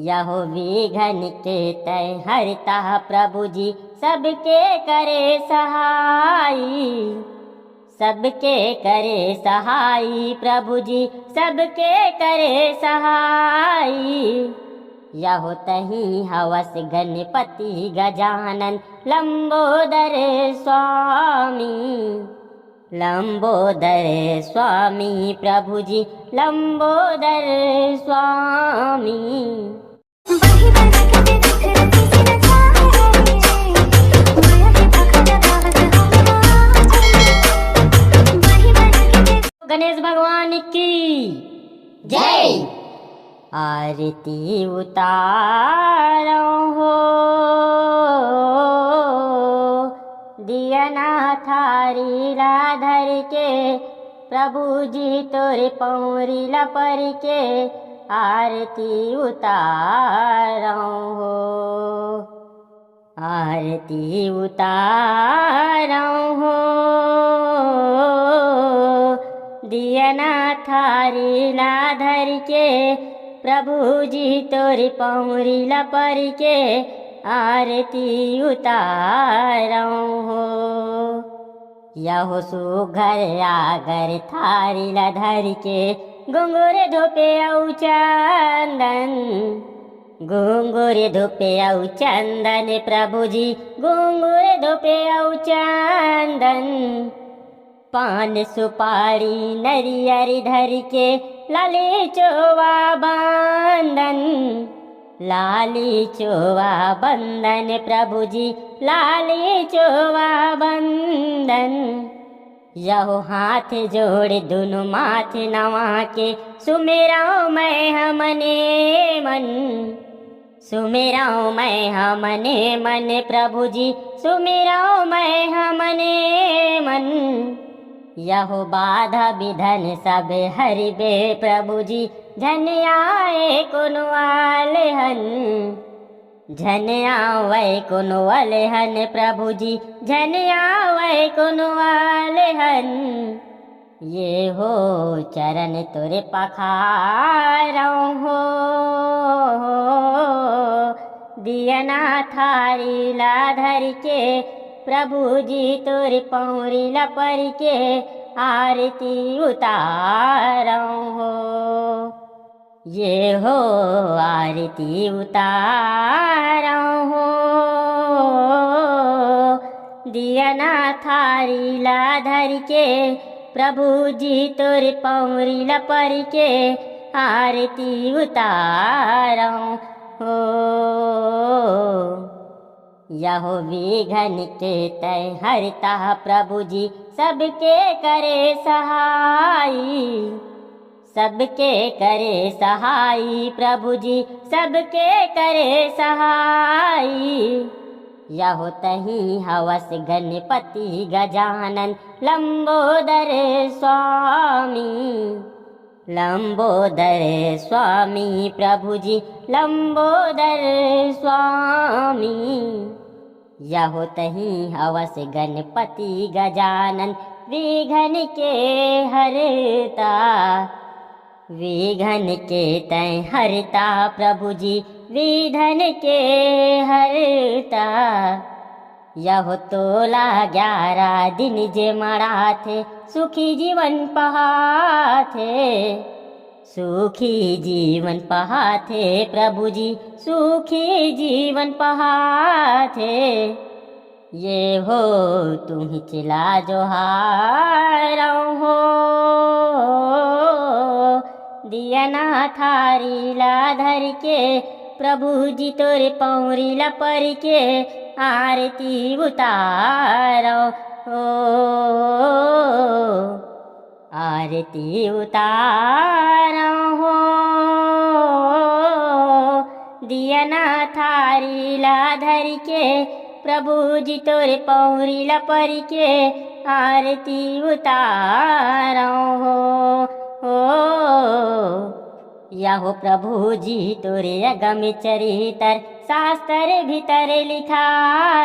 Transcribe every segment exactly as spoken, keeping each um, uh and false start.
यहो विघन के तैं हरता प्रभु जी, सबके करे सहाई। सबके करे सहाई प्रभु जी, सबके करे सहाई। यहो तहीं हवस गणपति गजानन, लंबोदर स्वामी। लंबोदर स्वामी प्रभु जी, लंबोदर स्वामी। गणेश भगवान की जय। आरती उतारो हो, दिया ना थारी ला धर के, प्रभु जी तोरे पौरी ला पर के, आरती उतारो हो। आरती उतारो हो, दिया ना थारी ला धर के, प्रभु जी तोरी पौरी ला पर के, आरती उतारो हो। यहो सुघर आगर थारी ला धर के, घुंघुर धूपे अउ चंदन। घुंघुर धूपे अउ चंदन प्रभु जी, घुंघुर धूपे अउ चंदन। पान सुपारी नरियर धर के, लाली चोवा बंदन। लाली चोवा बंदन प्रभु जी, लाली चोवा बंदन। यहो हाथ जोड़ दुनु माथ नवा के, सुमिरौं मैं ह मने मन। सुमिरौं मैं ह मने मन प्रभु जी, सुमिरौं मैं ह मने मन। यहो बाधा बिधन सब हरिबे प्रभु जी, झन आए कोनो आलहन। झन आवै कोनो अलहन प्रभु जी, झन आवै कोनो अलहन। यहो चरण तोरे पखारौं हो, दिया ना थारी ला धर के, प्रभु जी तोरे पौरी ला पर के, आरती उतारौं हो। यहो आरती उतारौं हो, दिया ना थारी ला धर के, प्रभु जी तोरे पौरी ला पर के, आरती उतारौं हो। यहो विघन के तैं हरता प्रभु जी, सबके करे सहाई। सबके करे सहाई प्रभु जी, सबके करे सहाई। यहो तहीं हवस गणपति गजानन, लंबोदर स्वामी। लंबोदर स्वामी प्रभु जी, लंबोदर स्वामी। यहो तहीं हवस गणपति गजानन, विघन के हरता। विघन के तैं हरता प्रभु जी, विघन के हरता। यहो तोला ग्यारा दिन जे मड़ाथे, सुखी जीवन पहाथे। सुखी जीवन पहाथे प्रभु जी, सुखी जीवन पहाथे। यहो तुही चिला जोहारौं हो, दिया ना थारी ला धर के, प्रभु जी तोरे पौरी ला पर के, आरती उतारौं हो। आरती उतारौं हो, दिया ना थारी ला धर के, प्रभु जी तोरे पौरी ला पर के, आरती उतारौं हो, हो। यहो प्रभु जी तोरे अगम चरितर, शास्त्र भीतर लिखा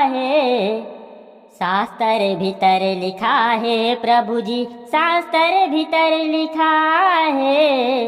हे। शास्त्र भीतर लिखा हे प्रभु जी, शास्त्र भीतर लिखा हे।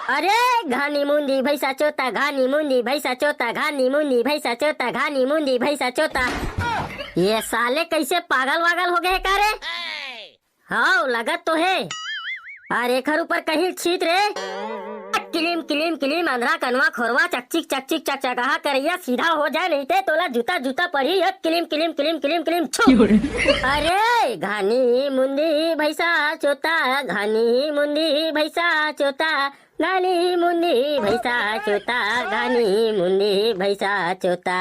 अरे घानी मुंदी भैंसा चोता, घानी मुंदी भैंसा चोता, घानी मुंदी भैंसा चोता, घानी मुंदी भैंसा चोता। ये साले कैसे पागल वागल हो गए हे का रे? हाव, लगत तो हे। अरे एखर ऊपर कहीं छीत रे। किलिम किलिम किलिम, अंधरा कनवा खोरवा, चकचिक चकचिक चकचकाहा करैया, सीधा हो जाए नहीं ते तोला जूता जूता पड़ी। एक किलिम किलिम किलिम किलिम किलिम छू। अरे घानी मुंदी भैंसा चोता, घानी मुंदी भैंसा चोता, घानी मुंदी भैंसा चोता, घानी मुंदी भैंसा चोता।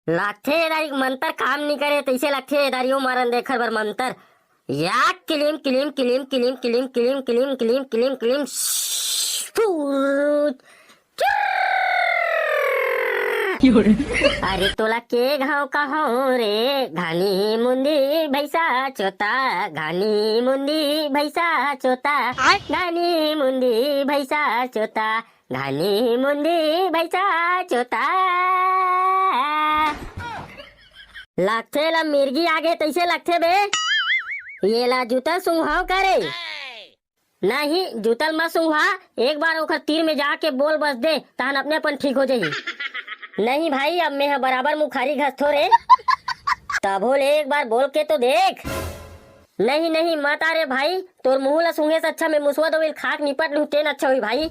लागथे दारी मंतर काम नी करे, तइसे लागथे दारी ओ मारन दे एखर बर मंतर। या किलिम किलिम किलिम किलिम किलिम किलिम किलिम किलिम किलिम किलिम, फूट। अरे तोला के घाव कहो रे, घानी मुंदी भैंसा चोता, घानी मुंदी भैंसा चोता, घानी मुंदी भैंसा चोता, घानी मुंदी भैंसा चोता। लागथे ला मिर्गी आगे तइसे लागथे बे। ये ला जूता सुंघाव करे। नहीं, जूतल मत सुंघा। एक बार ओखर तीर में जाके बोल बस दे, तहन अपने अपन ठीक हो जाही। नहीं भाई, अब मैं ह बराबर मुखारी घसथो रे। तभो ले एक बार बोल के तो देख। नहीं नहीं, मत आ रे भाई, तोर मुंह ला सूंघे से अच्छा मैं मुसवा दोविल खाक निपट लूं, तेन अच्छा होई भाई।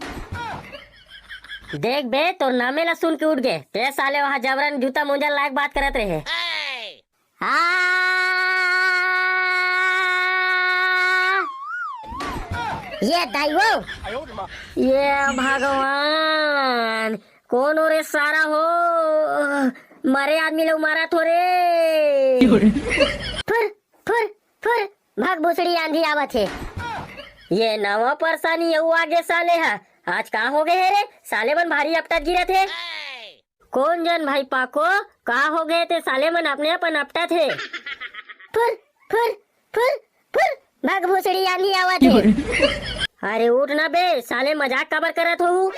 देख बे, तोर नामे ला सुन के उठ गे ते साले, वहां जबरन जूता मोजा लायक बात करत रहे। आ, ये दाई वो। ये भगवान, कोन हो रे सारा हो? मरे आदमी लोग मारा थो रे। फुर, फुर, फुर, भग भुसड़ी आंधी आवत हे। ये नवा परेशानी अउ आगे साले हा। आज का हो गए हे रे? साले मन भारी अपटत गिरत हे। कोन जन भाई पाको, का हो गए ते साले मन अपने अपन अपटत हे। फुर, फुर, फुर, फुर, भग भुसड़ी आंधी आवत हे। अरे उठ ना बे, साले मजाक काबर करत हो?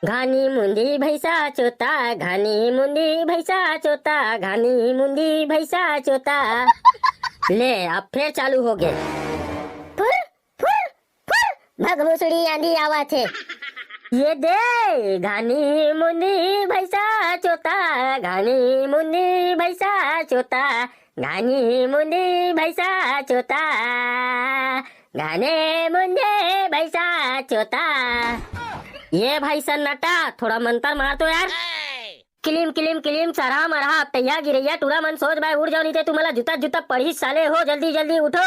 घानी मुंदी भैंसा चोता, घानी मुंदी भैंसा चोता, घानी मुंदी भैंसा चोता। ले, अब फिर चालू हो गए। फुर, फुर, फुर, भग भुसड़ी आंधी आवत हे। ये दे, घानी मुंदी भैंसा चोता, घानी मुंदी भैंसा चोता, घानी मुंदी भैंसा चोता, घाने मुंदे भैंसा चोता। ये भाई सन्नाटा, थोड़ा मंतर मार तो यार। किलिम किलिम किलिम, सरहा मरहा, अपटैया गिरैया, टूरा मन सोच बाय उड़ जाओ, नहीं ते तुम्हारा जूता जूता पड़ी साले हो, जल्दी जल्दी उठो।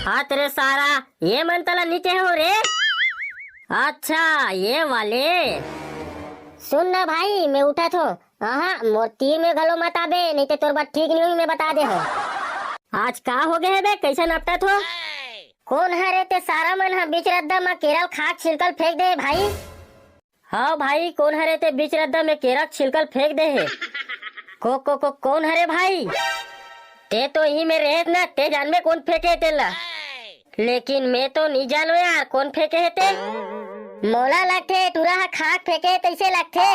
हाथ रे सारा, ये मंतर ला नीचे हो रे। अच्छा, ये वाले। सुन ना भाई, मैं उठा थो। हाँ, मोर तीर में घलो मत आबे, नहीं ते तोर बात ठीक नहीं होई, मैं बता दे हो। आज का हो गए हे बे, कैसे नपटत हो? कोन हरे ते सारा मन ह बीच रद्दा म केरल खाक छिलकल फेंक दे भाई? हाँ भाई, कोन हरे ते बीच रद्दा में केरल छिलकल फेंक दे हे? को, को, को, कोन हरे भाई? ते तो इही में रेहेस ना, ते जानबे कोन फेंके हे तेला। लेकिन मैं तो नी जानों यार, कोन फेंके हे ते? मोला लगथे टूरा ह खाक फेंके हे तइसे लगथे।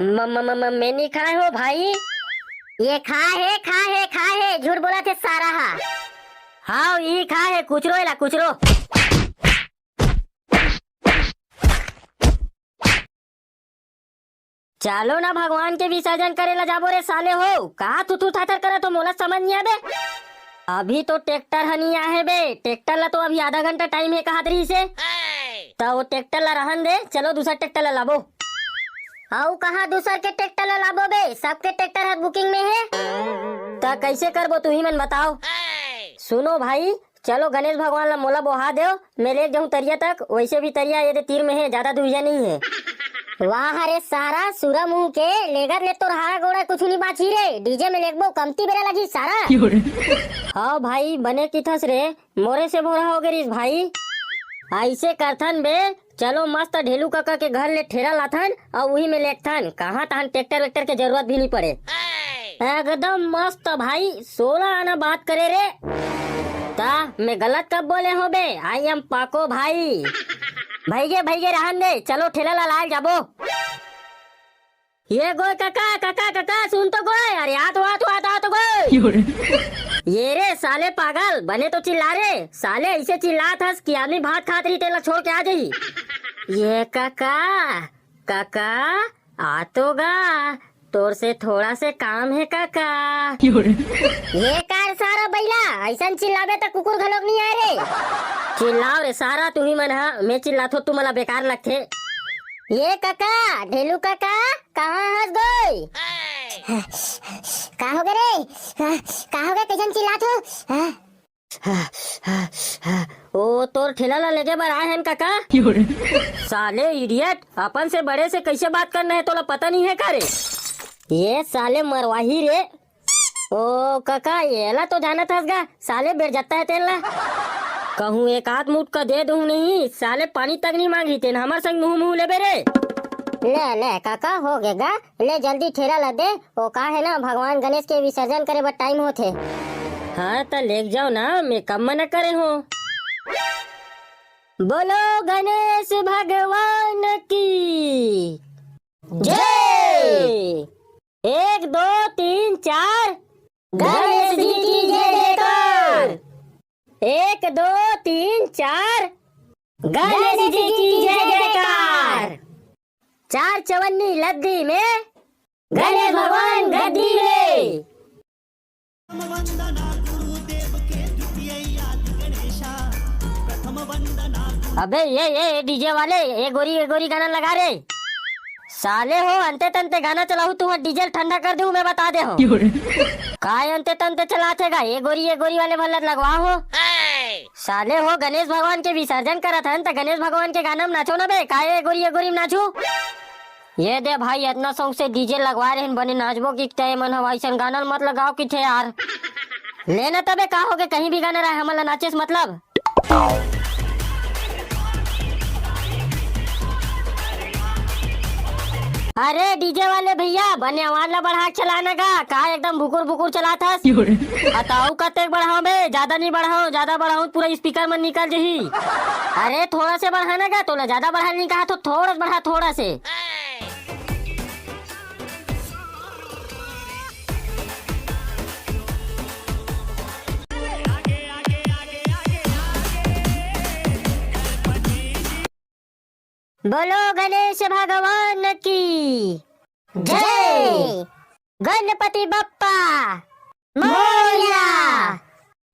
म, म, म, म, मैं नी खाए हो भाई। ये खाए हे, खाए हे, खाए हे, झूठ बोलत हे सारा हा। हाव, इही खाए हे, कुचरो एला, कुचरो। चालो ना भगवान के विसर्जन करे ला जाबो रे साले हो, का थुथु थाथर करत हो, मोला समझ नहीं आबे। अभी तो ट्रैक्टर ह नहीं आहे बे, ट्रैक्टर ला तो अभी आधा घंटा टाइम हे कहत रहिस हे। त वो ट्रैक्टर ला रहन दे, चलो दूसर ट्रैक्टर ला लाबो। अउ कहाँ दूसर के ट्रैक्टर ला लाबो बे, सबके ट्रैक्टर ह बुकिंग में हे। त कैसे करबो तुही मन बताओ। सुनो भाई, चलो गणेश भगवान ला मोला बोहा देव, मैं लेग जाहूं तरिया तक, वैसे भी तरिया ये दे तीर में हे, ज्यादा दुरिया नहीं हे। वाह रे सारा सुरा मुंह के, लेगत ले तोर हारा गोड़ा कुछ नहीं बाची रे, डीजे में लेगबो कमती बेरा लगी सारा। हाँ भाई, बने किथस रे, मोरे से भोरा हो गे रिस भाई। ऐसे करथन बे, चलो मस्त ढेलू काका के घर ले ठेला लाथन अउ उही में लेगथन, कहाँ तहन ट्रैक्टर वैक्टर के जरूरत भी नहीं पड़े। एकदम मस्त भाई, सोलह आना बात करे रे। ता मैं गलत कब बोले हो बे? I am पाको भाई। भैगे भैगे रहन दे, चलो ठेला ला लाल जाबो। ये गोय काका, काका, काका, सुन तो गोय, अरे आ तो, आ तो, आ तो, आ तो गोय। ये रे साले पागल, बने तो चिल्ला रे। साले ऐसे चिल्लात हस कि आदमी भात खात रही, तेला छोड़ के आ जाही। ये काका, काका, आ तो गा, तोर से थोड़ा से काम हे काका। ये कार सारा बैला, ऐसन चिल्लाबे त कुकुर घलोक नहीं आए रे। चिल्लाओ रे सारा, तुम्ही मन हा, मैं चिल्लाथो तुमला बेकार लगथे। ये काका, ढेलू काका, कहाँ हस गोई? का हो गे रे? का हो गे? कैसन चिल्लात हो? हाँ? ओ तोर ठेला ला लेगे बर आए हन काका। साले इडियट, अपन से बड़े से कैसे बात करना है तोला पता नहीं है का रे? ये साले मरवाही रे। ओ काका, येला तो जानत हस गा, साले बेर जत्ता है तेन ला। कहूँ एक आध मुठ का दे दूँ नहीं, साले पानी तक नहीं मांगी तेन, हमर संग मुँह मुँह लेबे रे। ले ले काका, हो गे गा, ले जल्दी ठेला ला दे। ओ का है ना, भगवान गणेश के विसर्जन करे बर टाइम होथे। हाँ त लेग जाओ ना, मैं कब मना करे हो। बोलो गणेश भगवान की जय। एक दो तीन चार। गणेश जी की जय जयकार। एक दो तीन चार। गणेश जी की जय जयकार। चार चवन्नी लद्दी में, गणेश भगवान गद्दी में। अबे ये ये डीजे वाले, ये गोरी ये गोरी गाना लगा रे। साले हो, अंते तंते गाना चलाहू तू, डीजे ठंडा कर दूँ मैं, बता दे हो। काय अंते तंते चलाथे गा, ये गोरी ये गोरी वाले भल्लत लगवा हो। साले हो, गणेश भगवान के विसर्जन करत हन त गणेश भगवान के गाना में नाचो ना बे, काय ये गोरी ये गोरी में नाचू? ये दे भाई, इतना शौक से डीजे लगवा रहे हैं, बने नाचबो कि ते मन हवा, ऐसन गाना मत लगाओ कि थे यार। लेना तबे का हो गे, कहीं भी गाना रहे, हमन ला नाचे से मतलब। अरे डीजे वाले भैया, बने आवाज ला बढ़ा के चलाना गा, का एकदम भुकुर भुकुर चलात हस? बताओ कतेक बढ़ाओ बे, ज्यादा नहीं बढ़ाओ, ज्यादा बढ़ाओ पूरा स्पीकर में निकल जही। अरे थोड़ा से बढ़ाना गा, तोला ज्यादा बढ़ा नहीं कहा तो थोड़ा से बढ़ा, थोड़ा से। बोलो गणेश भगवान की जय। गणपति बप्पा मोरया।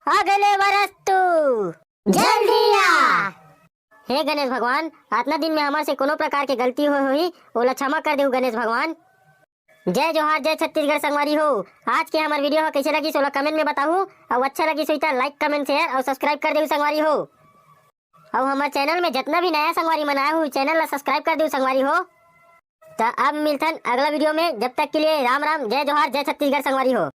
अगले बरस तू जल्दी आ। हे गणेश भगवान, अतना दिन में हमर से कोनो प्रकार के गलती होय होही, ओला क्षमा कर देहू गणेश भगवान। जय जोहार, जय छत्तीसगढ़ संगवारी हो। आज के हमर वीडियो ह कइसे लगिस ओला कमेंट में बताहू, अउ अच्छा लगिस होही त लाइक, कमेंट, शेयर अउ सब्सक्राइब कर देहू संगवारी हो। अउ हमर चैनल में जतना भी नया संगवारी मन आए हो, चैनल ला सब्सक्राइब कर देहू संगवारी हो। त अब मिलथन अगला वीडियो में, जब तक के लिए राम राम, जय जोहार, जय छत्तीसगढ़ संगवारी हो।